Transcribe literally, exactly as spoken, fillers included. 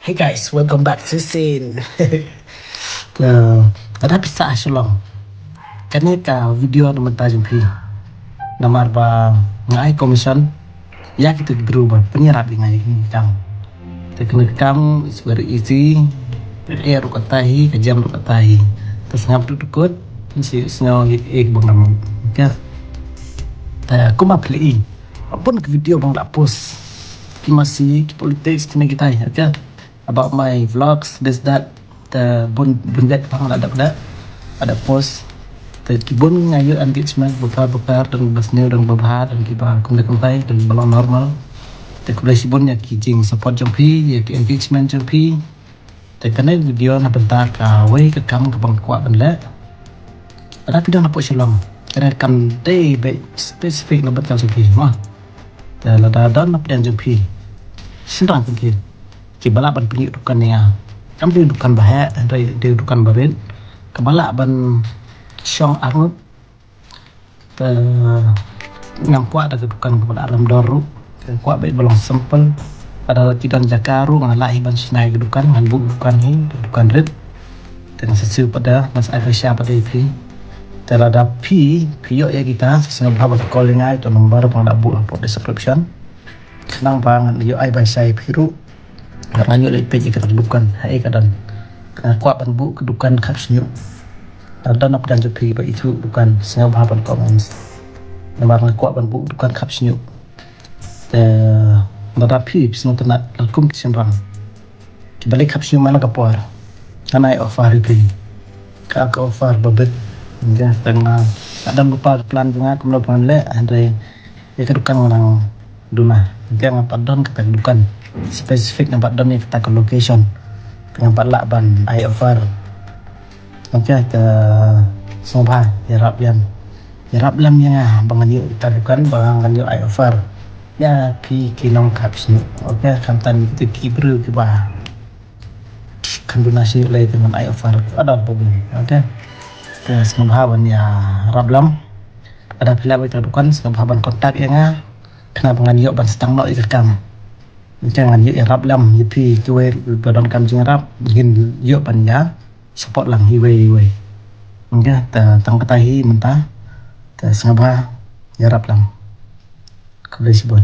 Hey guys, welcome back to Sin. Lada phi sah Shillong, kane ka video na mynta jong phi. Namar ba nga ai commission ïa kito ki briew ba pynïarap ïa nga ïa kane ka kam. Te kane ka kam is very easy. Ka eh ruh kata hi, ka jem ruh kata hi. Te sngap duk duk kut, phin shu sngew ïa ki eh ba nga mut. Okay. Te kumba phi la i, bun ki video ba nga la post, ki masi, ki politics, kine kitai, okay. About my vlogs, this, that. Te bun bun bad ba nga la dep dep la dep post. Te ki bun nga ïoh engagement bukar bukar, don ba sniew, don ba bha, don kiba kumne kumtai, don ba long normal. Te khublei shibun ïa ki jing support jong phi, ïa ki engagement jong phi. Te kane video na bynta kawei ka kam kaba nga kwah ban leh. Lada phi don hapoh Shillong, kane kam dei beit specific na bynta jong phi, mo. Te lada don na pdeng jong phi, shynrang jong phi, kiba lah ban pynïoh dukan ïa nga. Kam dei dukan ba heh, hynrei dei dukan ba rit, kaba lah ban shong arngut. Te ngam kwah da ka dukan kaba lah ram dor ruh. Nga kwah beit ba long simple. Lada ki don jaka ruh nga lah hi ban shna ïa ka dukan, ngan buh dukan hi, dukan rit. Te nga sa siew pat da, nga sa ai pisa pat da ïa phi. Te lada phi, phi ïoh ïa kita, sngewbha ban call ïa nga, ïa uto u number ba nga la buh hapoh description. Khnang ba ngan ïoh ai pisa ïa phi ruh. Lada ngan ïoh leit peit ïa ka dukan, haei ka don. Nga kwah ban buh ka dukan khap shñiuh. Lada don na pdeng jong phi ba ithuh dukan, sngewbha ban comment. Namar nga kwah ban buh dukan khap shñiuh. Te lada phi, phi sngewtynnat, lada kum ki shynrang kiba leit khap shñiuh man la ka por, ngan ai offer ïa phi. Ka, ka offer ba bit. Nga tang, ah, ka don lypa ka plan jong nga kumno ban leh, hynrei ïa ka dukan nga nang duna. Nga ngam pat don kata ka dukan specific, ngam pat don ïa kata ka location. Ngam pat lah ban ai offer. Okay, te sngewbha ïarap lem. Ïarap lem ïa nga ba ngan ïoh kata ka dukan, ba ngan ïoh ai offer ïa phi ki nongkhap shñiuh. Okay, khamtam ïa kita ki briew kiba khlem duna shñiuh lei te ngan ai offer. Ka don problem. Okay. Te sngewbha ban ïarap lem. Lada phi lah ban ïoh kata ka dukan, sngewbha ban contact ïa nga. Khnang ba ngan ïoh ban sdang noh ïa ka kam. Okay, ngan ïoh ïarap lem ïa phi kiwei ba donkam jingïarap, ngin ïoh ban ïa support lang iwei iwei. Okay, te tang kata hi mynta. Te sngewbha ïarap lem. Khublei shibun.